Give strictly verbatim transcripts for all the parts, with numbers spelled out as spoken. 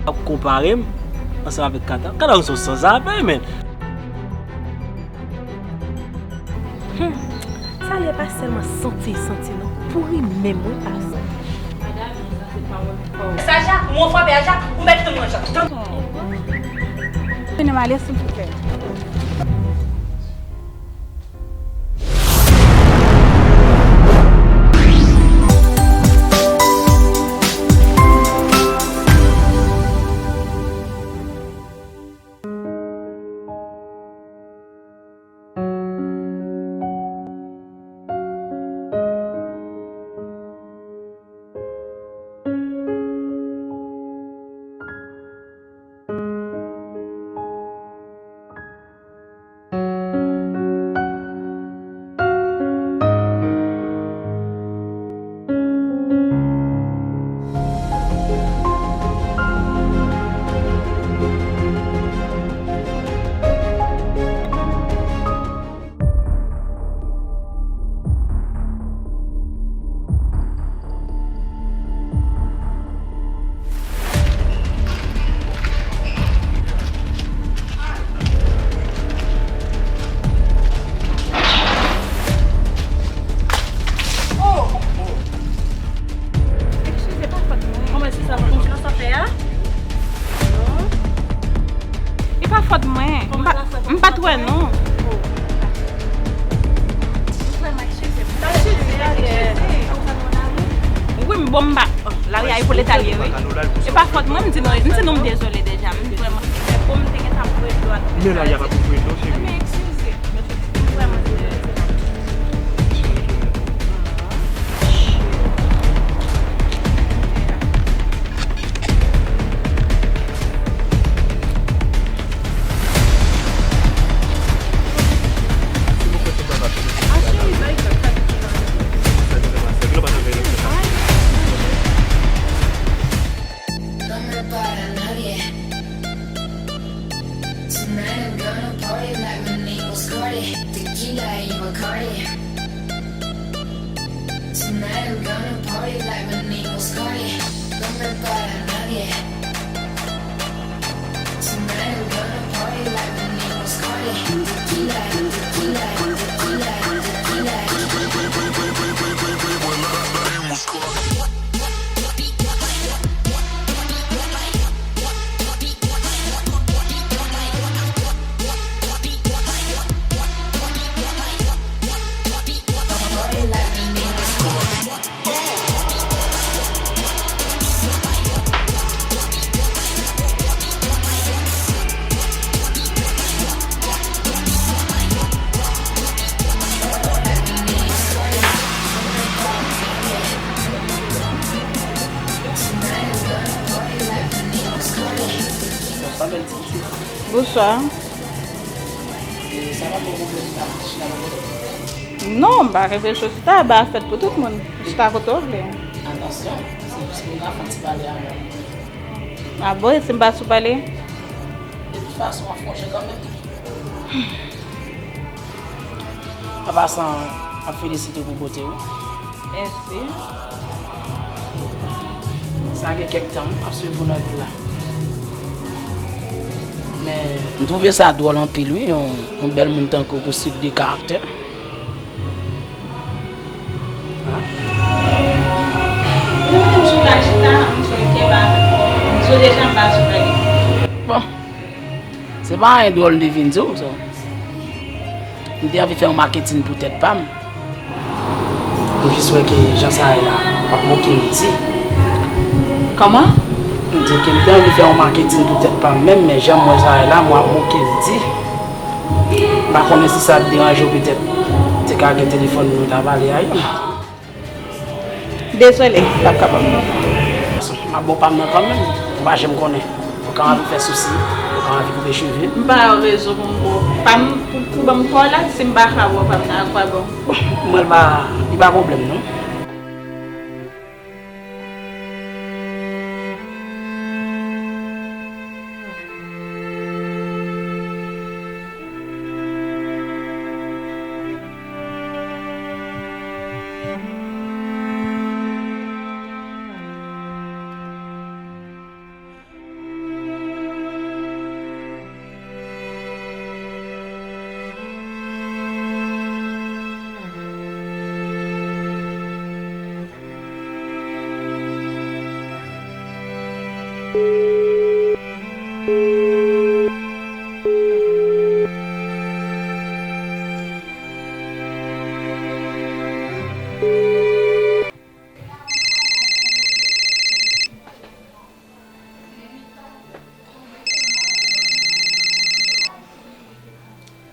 Ap konpare m ansanm avèk Kata. Kata se yon sanzave, men. Hmm. Sa li pa sèlman santi, santi non. Pouri menm, wi, pase. Saja, mwen frape Aja, ou mèt tann mwen, Aja. Tann. Vini m ale, silvouplè. Eskize, pa fòt mwen. Kòman se sa, konfyans an fè a? Non. E pa fòt mwen. M pa, m pa t wè non. Wi, m bon, m pa. Lari a e pou leta l ye, wi. E pa fòt mwen, m di non, m di non, m dezole deja. M vrèman. Men la, y a pa pou vre non, cheri. Men eskize. M vrèman dezole. Tonight I'm gonna party like my name was Cardi. Tequila y Bacardi. Tonight I'm gonna party like my name was Cardi. No me para nadie. Tonight I'm gonna party like my name was Cardi. Tequila, tequila, tequila, tequila. Bonswa. Non, m pa reve sou chita, ba fèt pou tout moun. Chita kote w vle. Atansyon, se jis pou n ka fè yon ti pale avè w. A bon, e si m pa sou pale? De tout fason, w ap fè yon jan kanmenm. An pasan, m ap felisite w pou bote w. Mèsi. Sa gen kèk tan, m ap swiv ou nan vil la. Men, m twouve sa dwòl anpil, wi, yon, yon bèl moun tankou w pou sik de karaktè. Ou menm sou la chita, m sou kè ba, m sou deja m ba sou la. Bon. Se pa anyen dwòl m te vin di w, so. M te anvi fè yon maketin pou tèt pa m. M jis wè ke jan sa ye la, w ap moke m di. Kòman? M di ke m te anvi fè yon maketin pou tèt pa m menm, men jan m wè sa ye la, mwen ap moke m di. M pa konnen si sa ap deranje w petèt. Te ka gen telefòn nou ta pale a yo. Dezole, m p ap kapab non. M ap ba w pa m nan kanmenm, ou pa janm konnen. Ou ka anvi fè sousi, ou ka anvi koupe cheve. M pa ba w rezon pou m ba w pa m, pou, pou ban m pa w la, si m pa ka ba w pa m nan, akwabon? Mwen, li pa, li pa pwoblèm non.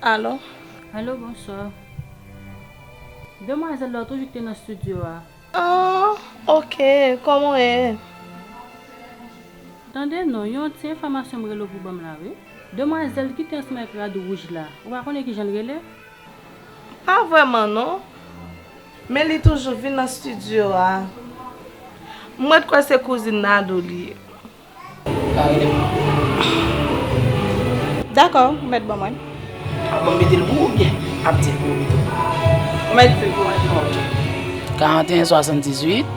Alo? Alo, bonswa. Demwazèl la w toujou ki te nan estidyo a. Ah, ok, kòman w ye? Tande non, yon ti enfòmasyon m rele w pou ban m la, wi. Demwazèl ki te ansanm avèk rad wouj la, ou pa konnen kijan l rele? Pa vrèman non. Men li toujou vin nan estidyo a. Mwen t kwè se kouzin Nadou li ye. Pa rele m. Dakò, ou mèt ban mwen. Ap ban m mete l pou ou oubyen ap di l pou ou pito? Ou mèt di l pou mwen. Ok. Karant e en swasanndizuit,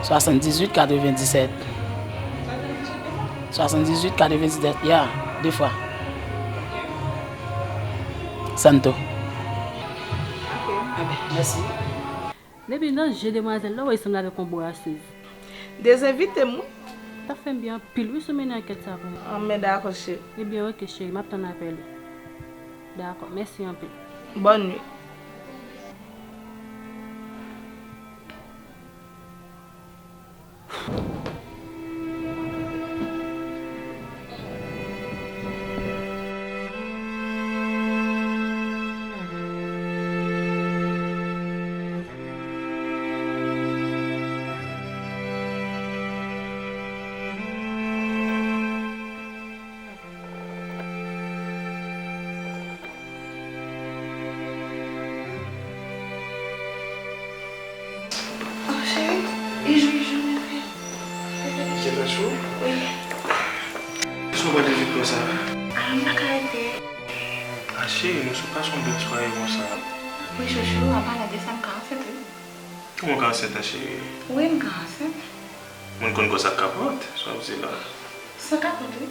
swasanndizuit katrevenndisèt. Swasanndizuit katrevenndisèt, ya, de fwa. Santo. Ok. Enben, mèsi. Depi nan je demwazèl la, w wè li sanble avèk yon brasez. Dezenvite m, wi. T ap fè m byen anpil, wi, si w mennen ankèt sa pou mwen. An, men dakò, cheri. Ebyen, ok, cheri, m ap tann apèl ou. Dakò, mèsi anpil. Bòn nuit. Oh, cheri, i jou, i jou, men frè. Misye fè sou? Wi. Kisa w pral di vit konsa? Alò, m pa ka rete. Ah, cheri, nou sou pase yon bèl sware konsa. Wi, chouchou, apa la desann ka ansent, wi. Kòman w ka ansent la, cheri? Wi, m ka ansent. Moun konn kò sa kapòt, sa w di la. San kapòt, wi.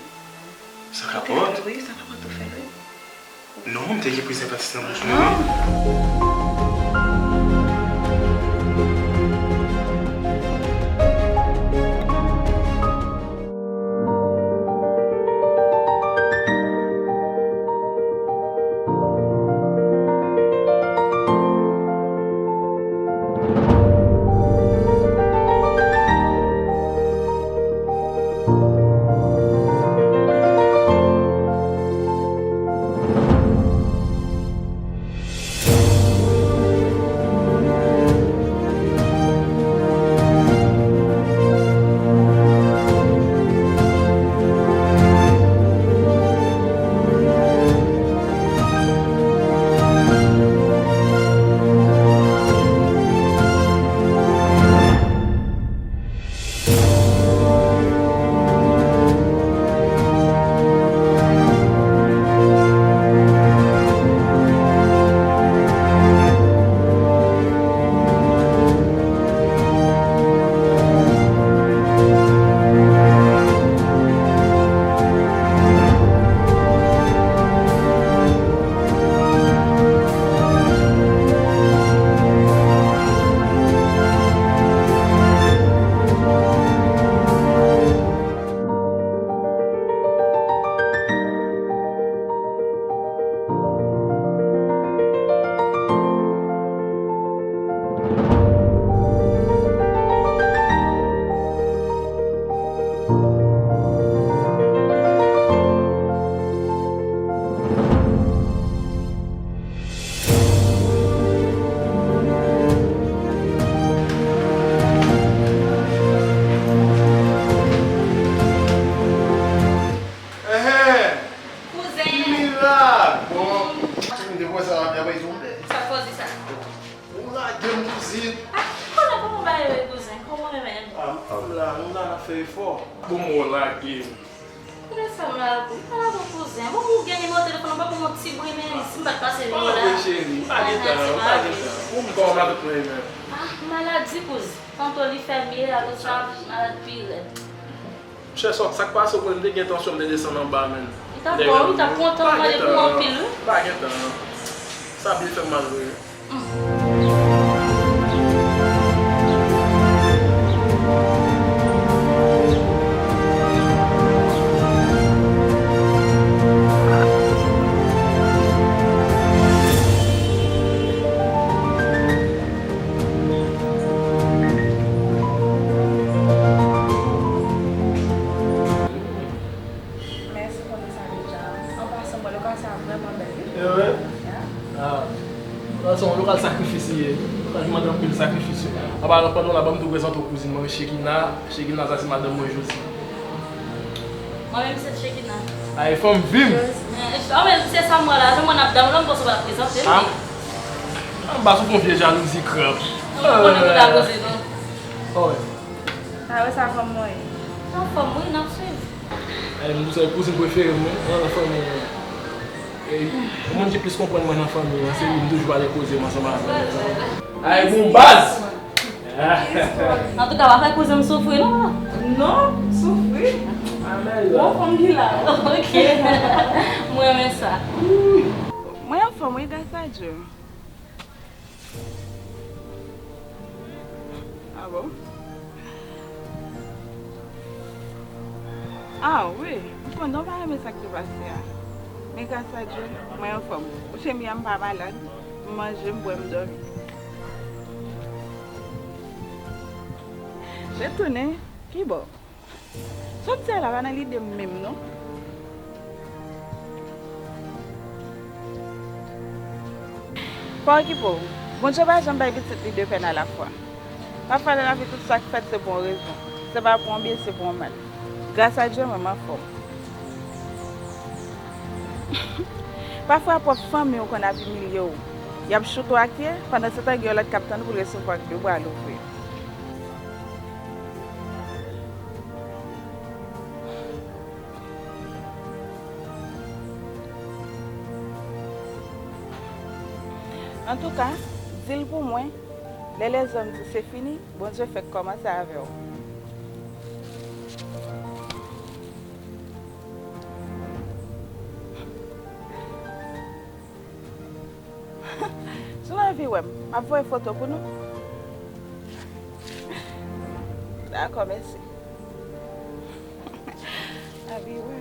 San kapòt? Wi, san kapòt ou fè l, wi. Non, m te gen prezèvatif nan bouch mwen, wi. Non. Enhen! Kouzen! Li la! Bon, m te kwè sa, apre yon. Sa k poze sa? Ou lage m, kouzin. Ah, konnen kòman w ba yo, kouzen? Kòman w menm? Ah, m la, nou la, n ap fè efò. Bon, mwen lage m. Kote sa m la pou? M pa la pou kouzen. Bon, ou gen nimewo telefòn ou, pa pou yon ti bri, men si m pa t pase nimewo la. Pa vre, cheri, m pa gen tan, m pa gen tan. Ou m kòman tout mwen menm. Ah, maladi, kouzen. Tanto li fè byen, apre sa, malad pi rèd. Monchè, sa, sa k pase, ou konnen m te gen tansyon, m te desann anba, menn. Li t ap bon, wi, li t ap kontan, m mande pou ou anpil, wi. M pa gen tan. Sa byen fè m mal vre. Mm. An palan, pandan w la, ban m tou prezante w kouzin mwen, Shekina. Shekina, sa se madanm mwen, Josie. Mwen menm, se Shekina. Ay, fanm vi m. Josie. An menm, se sa m wè la, se mwen n ap dam la, m panse w pa t ap prezante m. Ah. Ah, m pa sou fon vye jalouzi krab. Mwen konnen nou ta koze, non. Oh, wi. Ah, wè sa fanm mwen ye. An fòm, wi, n ap swiv. Ay, m di w se kouzin prefere m, wi, nan fanmi an. E, moun ki plis konprann mwen nan fanmi an, se li m toujou pale koze m ansanm avè l. Ay, bon baz! Antouka, pa fè koze m soufri, non. Non, soufri. Bon fanm ki la. Ok. Mwen renmen sa. Mwen anfòm, wi, gras a Dye. Ah bon? Ah wi, m konnen w pa renmen sa k te pase a. Men gras a Dye, mwen anfòm. Ou chemi a, m pa malad, m manje, m bwè, m dòmi. Retounen? Kibò? Sa w di a la pa nan lide m menm non. Pa okipe w. Bondye pa janm bay pitit li de pèn alafwa. Pafwa nan lavi tout sa k fèt se pou yon rezon. Se pa pou yon byen, se pou yon mal. Gras a Dye, mwen, m anfòm. Pafwa pwòp fanmi w konn ap imilye w. Y ap choute w ak pye, pandan se tan gen yon lòt k ap tann pou l resevwa ak de bra louvri. Antouka, di l pou mwen, lè lèzòm di se fini, Bondye fèk kòmanse avè w. Si w anvi wè m, m ap voye foto pou nou. Dakò, mèsi. Anvi wè.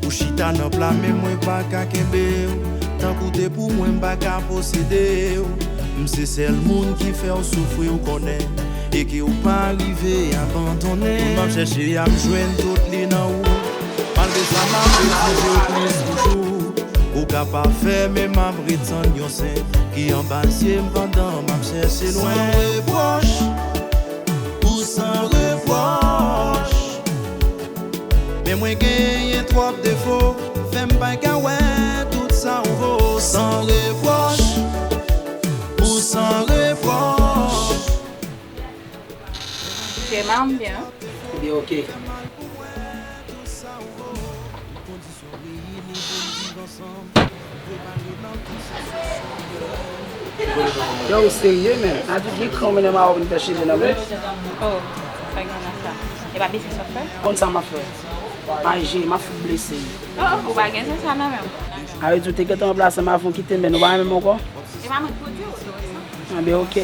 Ou chita nan pla men mwen pa ka kenbe w. Tankou te pou mwen m pa ka posede w. M se sèl moun ki fè w soufri w konnen. E ke w pa rive abandonnen. Moun m ap chèche a m jwenn tout li nan ou. Malgre sa m ap egzije w plis toujou. Ou ka pa fè, men m ap ret tann yon sen ki anba zye m pandan m ap chèche lwen. San repwòch, ou san repwòch. Men mwen genyen twòp defo, fè m pa ka wè tout sa w vo. San repwòch, ou san repwòch. Che mam byen. Byen, ok. Yo, ou serye, menn? Aduk gen kran w mennen mawo vin fè cheve nan men. Oh, sa gen nan sa. E pa biznis w ap fè? Konn sa m ap fè. Ay, je, m ap fout blese. Oh, ou pa gen sa nan men w. A, yo di w te gentan ranplase m avan w kite m, menn, ou pa renmen m ankò? E pa mwen k pou di w, se sa. Anben, ok.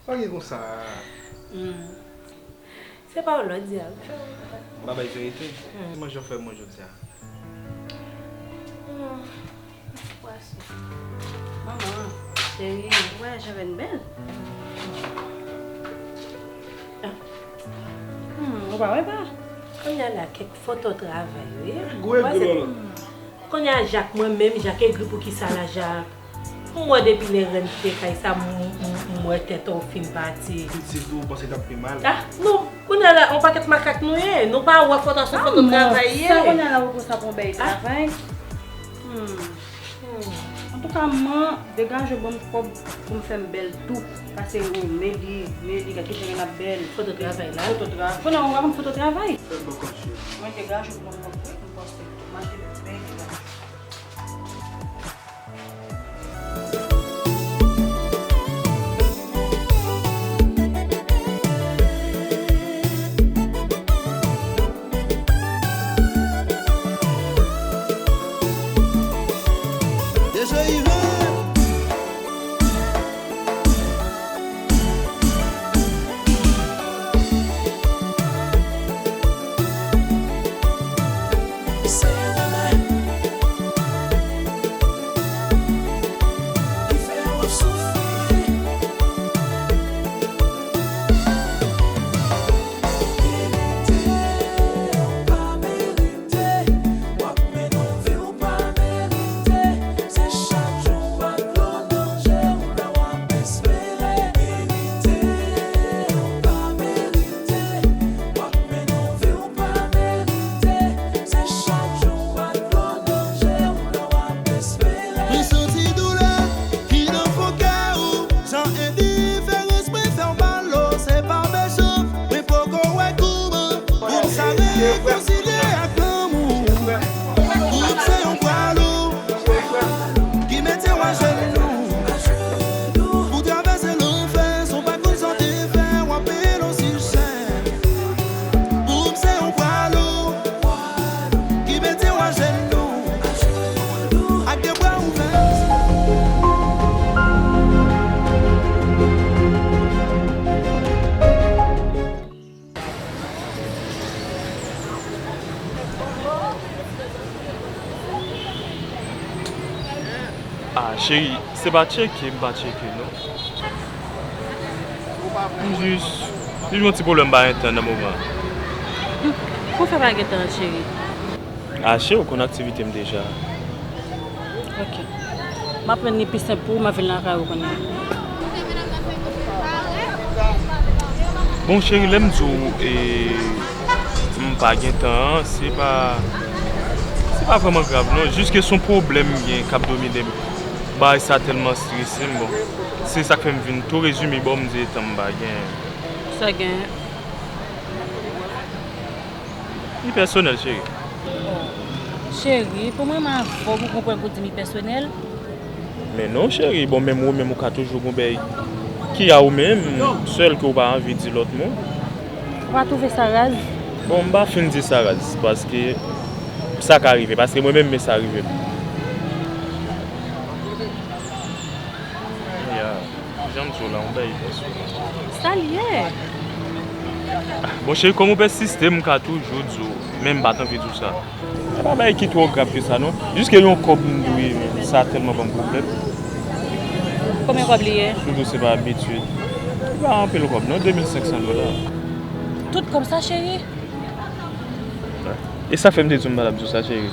Sa gen konsa? Hmm. Se pa w lòt di a. M pa bay verite. Hmm. Ki manje w fè mwen jodi a? Hmm. Pwason. Manman, cheri, ou wè jan vin bèl. Ah. Hmm, ou pa wè pa? Kounye a la, kèk foto travay, wi. Gwo egri, manman. Kounye a, Jak, mwen menm, Jak egri pou kisa la, Jak? M wè depi lè rèn kite kay sa, m, m, m, m wè tèt ou fin pati. Pitit ou panse t ap pi mal. Ah, non, kounye a la, on pakèt makak nou ye. Nou pa wè foto a se foto travay ye. Sa kounye a la ou konsa pou bèy travay. Hmm. Hmm. Antouka, man, degaje ban m kòb pou m fè m bèl tou. Pase ou, Meli, Meli, gad ki jan n ap bèl. Foto travay la. Foto travay. Kounye a ou pa konn foto travay. Mwen degaje pou ban m kòb wi, m pòste. Mache bèy degaje. Cheri, se pa tcheke m pa tcheke non. M jis, m jis yon ti pwoblèm m pa gen tan nan moman. Pou fè pa gen tan, cheri. Ache, ou konn aktivite m deja. Ok. M ap rann li pi senp pou ou, m ap vin lakay ou kounye a. Bon, cheri, lè m di w e, m pa gen tan an, se pa, se pa vrèman grav non. Jis ke se yon pwoblèm m gen k ap domine m. Bagay sa tèlman strese m, bon. Se sa k fè m vin tou rezime ba w, m di e tan m pa gen. Sa gen. Li pèsonèl, cheri. Cheri, pou mwen m avè w pou konprann pou di m li pèsonèl. Men non, cheri, bon, menm ou menm ou ka toujou gon bèy ki a ou menm, sèl ke ou pa anvi di lòt moun. Ou pa twouve sa raz? Bon, m pa fin di sa raz, paske sa ka rive, paske mwen menm men sa rive m. Ya, jan m di w la, yon bèy pèsonèl. Sa l ye? Bon, cheri, kòm ou pèsiste, m ka toujou di w, men m pa t anvi di w sa. Se pa bagay ki twò grav ke sa non. Jis ke yon kòb m dwe, men sa tèlman ban m pwoblèm. Konbyen kòb li ye? Sitou se pa abitid. Se pa anpil kòb non, de mil senk san dola. Tout kòb sa, cheri? E sa fè m te di w m pa t ap di w sa, cheri.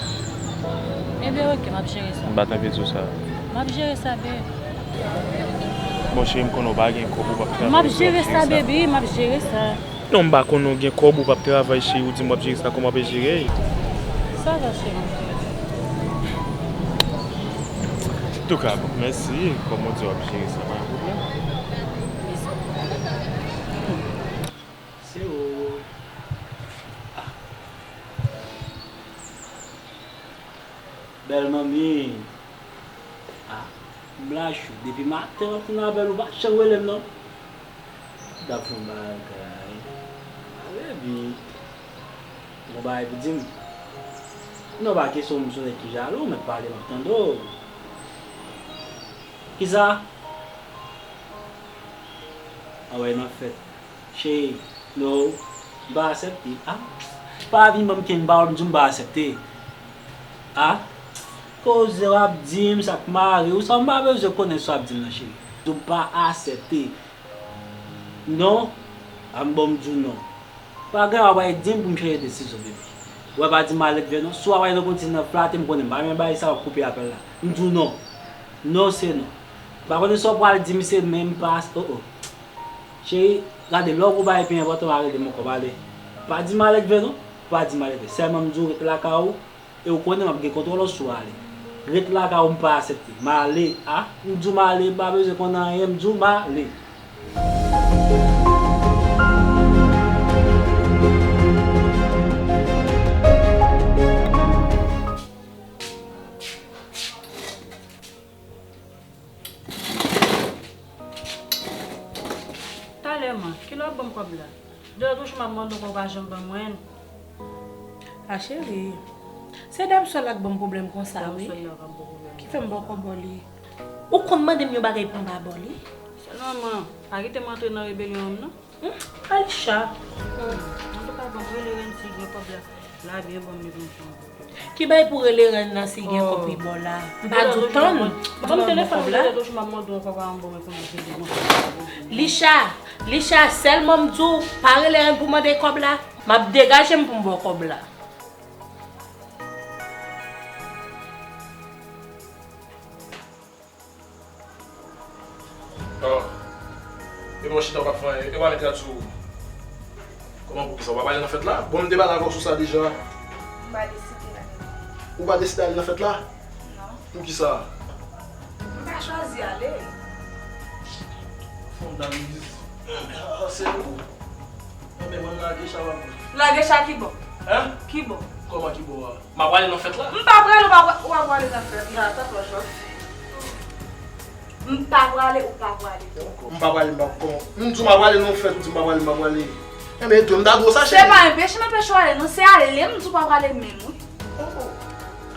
Ebyen, ok, m ap jere sa. M pa t anvi di w sa. M ap jere sa, babe. Bon, cheri, m konnen w pa gen kòb, ou p ap travay. M ap jere sa, baby, m ap jere sa. Non, m pa konnen w gen kòb, ou p ap travay, cheri, ou di m w ap jere sa, kòman w ap jere l? Sa va, cheri. Antouka, bon, mèsi, kòm ou di w ap jere sa, pa gen pwoblèm. Se ou. Ah. Bèl manmi. Ah, m la chou. Depi maten m ap tann apèl ou, pa janm rele m non. M t ap fè yon bagay. Ah, baby. Gon bagay pou di m. Non, pa kesyon m se yon nèg ki jalou, ou mèt pale, m ap tande w. Kisa? Anwèy, n ap fèt. Cheri, no, m pa aksepte. Ah, pa vin ban m kenbe pawòl m di w m pa aksepte. Ah, koze w ap di m, sa k mare w sa, m pa bezwen konnen sa w ap di m nan, cheri. M di w m pa aksepte. Non, a m bon m di w non. Pa gen w ap di m pou m chanje desizyon, baby. Ou wè pa di m alèdve non. Si w ap al nan kontinyan flate m konnen m pa renmen bagay sa w ap koupe apèl la. M di w non. Non se non. M pa konnen sa w pral di m se men m pa, oh oh. Cheri, gade lè w gon bagay pi enpòtan w a rele m ankò, m ale. Pa di m alèdve non. Pa di m alèdve. Sèlman m di w ret lakay ou. E ou konnen m ap gen kontwòl ou si w ale. Ret lakay ou m pa aksepte. M ale a. M di w m ale, m pa bezwen konn anyen, m di w m ale. Talè man, kilè w ap ban m kòb la? De lòt jou m ap mande w kòb ou pa janm ban mwen l. A cheri, se dam sòl la k ban m pwoblèm konsa wi. Ki fè m ba w kòb bò li. Ou konn mande m yon bagay pou m pa ba w li? Sèlman man, pa kite m antre nan rebelyon an m non. Hmm, Alisha. Hmm, antouka bon, rele Renn si gen kòb la. La byen ban m li pou m pran. Ki bay pou rele Renn nan si gen kòb li ba w la? M pa di w tann. Ban m telefòn ou, lè lòt jou m ap mande w ankò pa ban m kòb la. Lisha, Lisha, sèlman m di w pa rele Renn pou mande kòb la. M ap degaje m pou m ba w kòb la. Oh. Epi w chita w p ap fè anyen, epi w pa met rad sou ou. Kòman poukisa w pa prale nan fèt la? Bon, m te pale avè w sou sa deja. M pa deside ale. Ou pa deside ale nan fèt la? Non. Poukisa? M pa chwazi ale. Fondam dis. Ah, se ou. Enben, mwen lage cha w ap. Lage cha ki bò? Hein? Ki bò? Kòman ki bò a? M pa prale nan fèt la? M pa prale, ou pa pra-, ou pa prale nan fèt la, sa twò chòk. M pa prale, ou pa prale. M pa prale, m pa, kòman? M di w m pa prale nan fèt, ou di m pa prale, m pa prale. Enben, tou, m ta di w sa, cheri. Se pa enpeche m anpeche w ale, non, se ale m di w pa prale menm, wi. Oh, oh.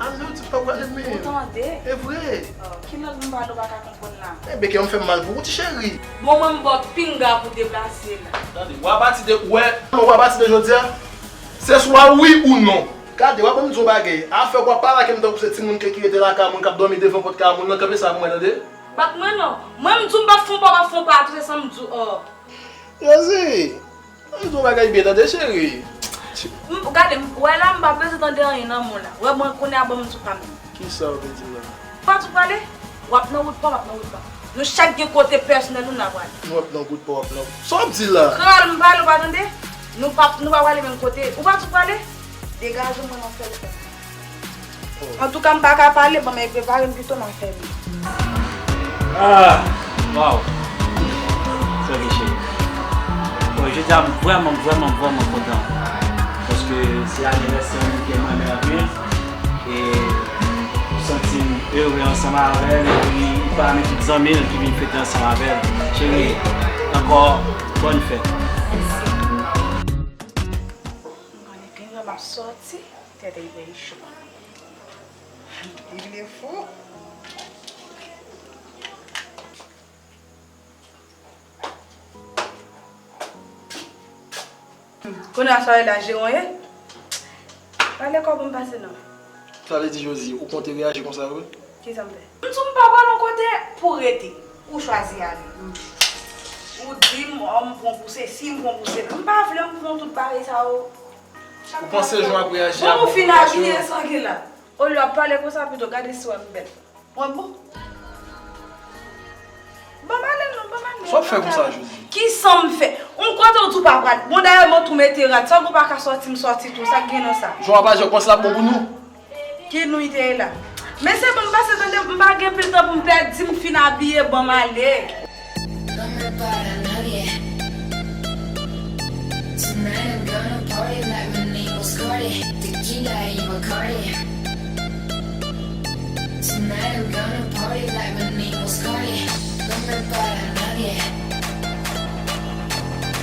Ale, ou di m pa prale menm. Ou tande? E vre. Oh, ki lòt m pale ou pa ka konprann la? Enben, kè m fè m mal pou ou, ti cheri. Bon, mwen m ba w pinga pou deplase la. Tande, w a pati de, wè. Non, w a pati de jodi a, se swa wi ou non. Gade, w ap ban m di w yon bagay. Afè w ap pale ak m tankou se timoun ke ki rete lakay moun, k ap dòmi devan pòt kay moun nan, kanpe sa pou mwen, tande? Bat mwen non. Mwen, m di w m p ap fè yon pa, w ap fè yon pa tou, se sa m di w. Oh. Josie, ban m di w yon bagay byen, tande, cheri. M, gade, m, wè la, m pa bezwen tande anyen nan men w la. Wè, mwen, kounye a, ban m di w pa menm. Kisa w vle di la? Ou pa tou prale? W ap nan wout pa w, m ap nan wout pa m. Nou chak gen kote pèsonèl nou n ap prale. Nou ap nan wout pa w, w ap nan wout. Sa w ap di la? Kral, m pale, ou pa tande? Nou p ap, nou pa prale menm kote. Ou pa tou prale? Degaje w, mwen, m ap fè l fè. Oh. Antouka, m pa ka pale, ban m al prepare m pito, m ap fè l. Ah, waw. Sè Michel. Bon, jodi a, m vrèman, vrèman, vrèman kontan. Paske se anivèsè yon moun ke m renmen anpil. E m santi m ere ansanm avè l, epi li pami tout zanmi l ki vin fete ansanm avè l. Cheri, ankò, bòn fèt. Mèsi. M konnen gen lè m ap sòti, tèt Evelyn cho. Li vle fou. Kounye a sa w la, Jeron ye? Pale kò pou m pase non. Sa vle di, Josie, ou konte reyaji konsa vre? Kisa m fè? M di w m pa pral yon kote pou rete. Ou chwazi ale. Ou di m, oh, m pran pou sesi, m pran pou sela. M pa vle m pran tout bagay sa yo. Ou panse jan w ap reyaji a bon pou w mache? Bon, ou fin abiye san gen la. Olye w ap pale konsa, pito gade si w wè m bèl. Mwen bon. Ban m ale non, ban m ale. Sa w ap fè konsa, Josie? Kisa m fè? On kote w di w pa pral. Bon, dayè, mwen tou mete rad. Sa w pa ka sòti, m sòti tou. Sa k gen nan sa? Jan w ap aji a, w panse l ap bon pou nou? Ki nou te ye la? Mesye, ban m pase, tande, m pa gen pil tan pou m pèdi, m fin abiye, ban m ale. Tonight I'm gonna party like my name was Cardi. Tequila y Bacardi. Tonight I'm gonna party like my name was Cardi. No me para nadie.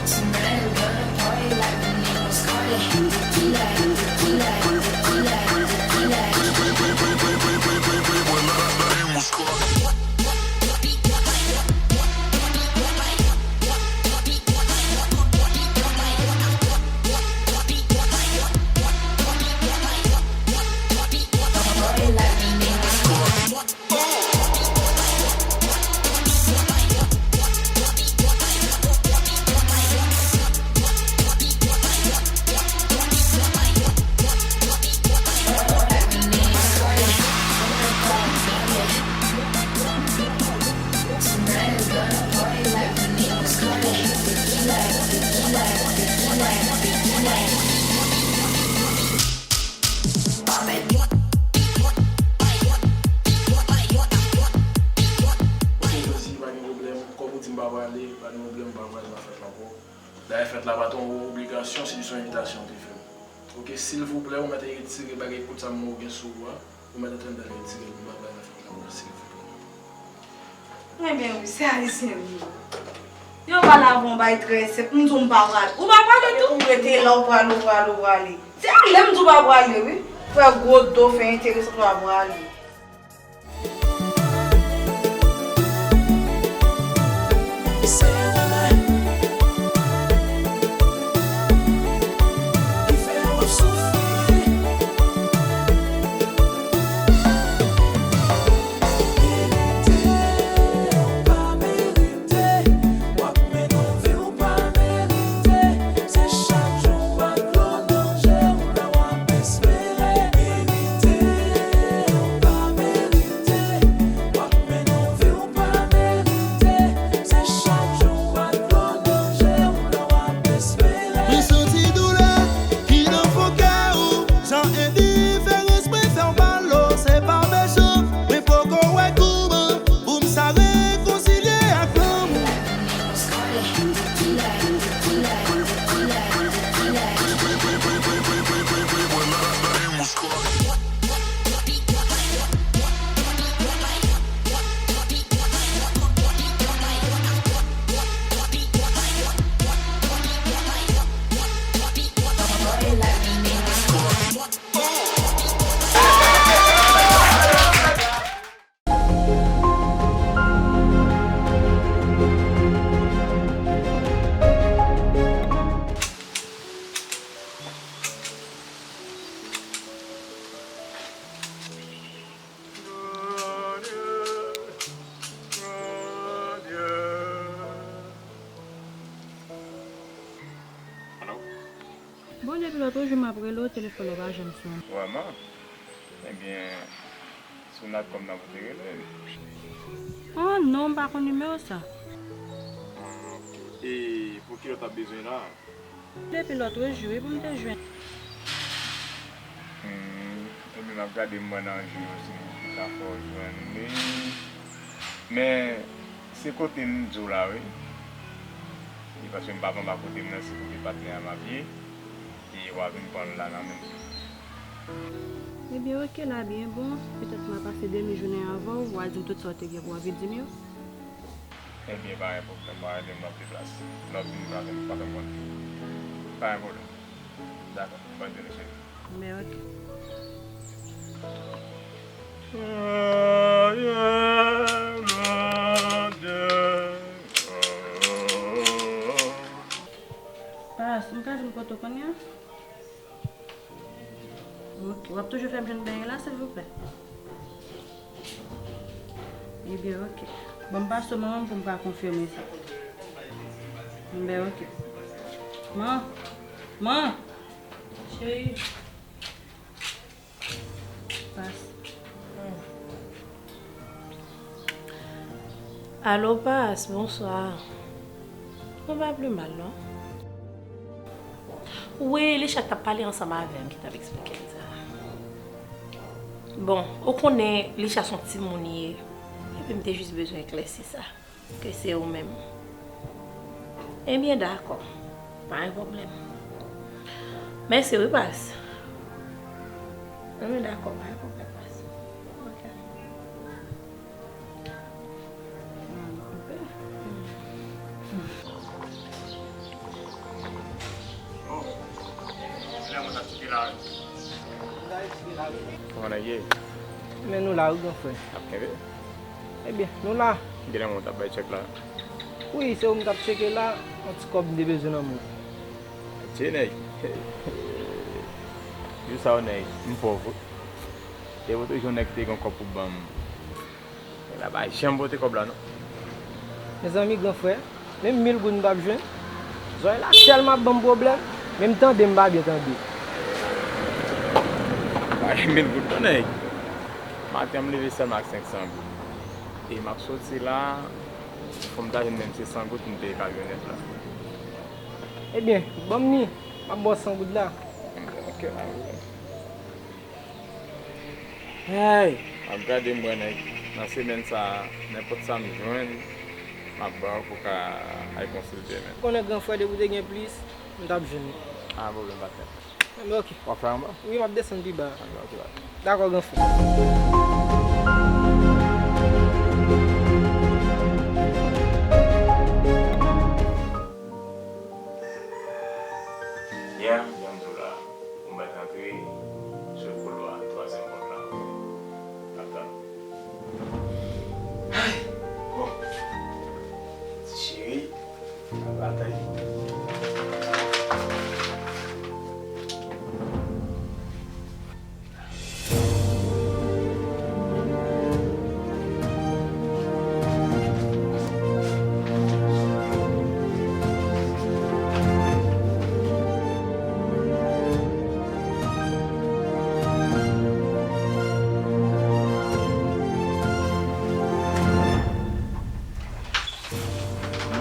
Tonight I'm gonna party like my name was Cardi. Tequila, tequila, tequila, tequila. Ok, Josie, pa gen pwoblèm. Kòm ou di m pa prale, pa gen pwoblèm, m pa prale nan fèt la ankò. Dayè, fèt la pa t yon obligasyon, se jis yon envitasyon w te fè m. Ok, silvouplè, ou mèt retire bagay kout sa m wè w gen sou ou a. Ou mèt antre anndan l, retire l, m pa prale nan fèt la ankò, silvouplè. Ebyen wi, se ayisyen wi. Yo pale avè w yon bagay trè senp, m di w m pa prale. Ou pa prale tou? Ou rete la, ou prale, ou prale, ou prale. Se ale m di w pa prale wi. Fè gwo do, fè enteresan, ou pa prale. Li santi doulè ki nan fon kè ou, san endiferans mwen fè w mal, o, se pa mechan, mwen poko wè kouman pou m sa rekonsilye ak lanmou. Bon, depi lòt jou m ap rele w, telefòn ou pa janm sonnen. Vrèman? Ebyen, sou Natcom nan pou te rele. Oh non, m pa konn nimewo sa. Ah, ok. E pou ki lè w t ap bezwen la? Depi lòt jou, wi, pou m te jwenn. Hmm, ebyen, m ap gade m wè nan jou yo si m ka fè w jwenn li. Men, se kote m di w la, wi. E paske m p ap anba kote m nan, se kote patnè a m ap ye. E w a vin pran l la nan men m. Ebyen, oke, la byen bon. Petèt m a pase demi jounen avè w, w a di m tout sa w te gen pou w anvi di m yo. Ebyen, pa gen pwoblèm, mwen rele m nan deplase. Lè w vini, pa fè m, pa fè m konnen. Pa gen pwoblèm. Dakò, bòn jounen, cheri. Byen, oke. Pas, m ka vin kote w kounye a? Ok, w ap toujou fè m jwenn bèy la, silvouplè? Ebyen, ok. Ban m pase w manman m pou m ka konfime sa. Ebyen, ok. Man! Man! Cheri! Pas. Alo, Pas, bonswa. Mwen pa pli mal, non. Wi, Licha k t ap pale ansanm avè m ki t ap eksplike m sa. Bon, ou konnen Licha se yon timoun li ye. Epi m te jis bezwen eklèsi sa. Ke se ou menm. Ebyen, dakò. Pa gen pwoblèm. Mèsi wi, Pas. Ebyen, dakò, pa gen pwoblèm, Pas. Ok. Kòman nèg ye? Men nou la wi, gran frè. Ap kenbe? Ebyen, nou la. Genlè moun t ap bay tchèk la. Wi, se ou m t ap tcheke la, yon ti kòb m te bezwen nan men w. Adje nèg. Jou sa yo nèg, m pòv wi. Depi w te jwenn yon nèg ki te gen yon kòb pou ban m. Nèg la pa janm pote kòb la non. Mezanmi, gran frè, menm mil goud m p ap jwenn. Zòrèy la tèlman ap ban m pwoblèm, menm tande m pa byen tande. Pa gen mil goud non nèg. Maten an m leve sèlman ak senk san goud. E m ap soti la, fò m ta jwenn menm se san goud pou m peye kamyonèt la. Ebyen, ban m li, m ap ba w san goud la. Ok, pa gen pwoblèm. Hey, m ap gade m wè nèg nan semèn sa a, nenpòt sa m jwenn, m ap ba w pou w ka al konsilte men. Ou konnen gran frè, depi w te gen plis, m t ap jwenn li. Pa gen pwoblèm, patnè. Enben, ok. W ap fè anba? Wi, m ap desann pi ba. Anben, ok, patnè. Dakò, gran frè. Yeah, jan m di w la, ou mèt antre sou koulwa twazyèm pòt la. N ap tann. Ay, bon. Ti cheri, n ap batay.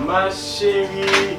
Ma chérie,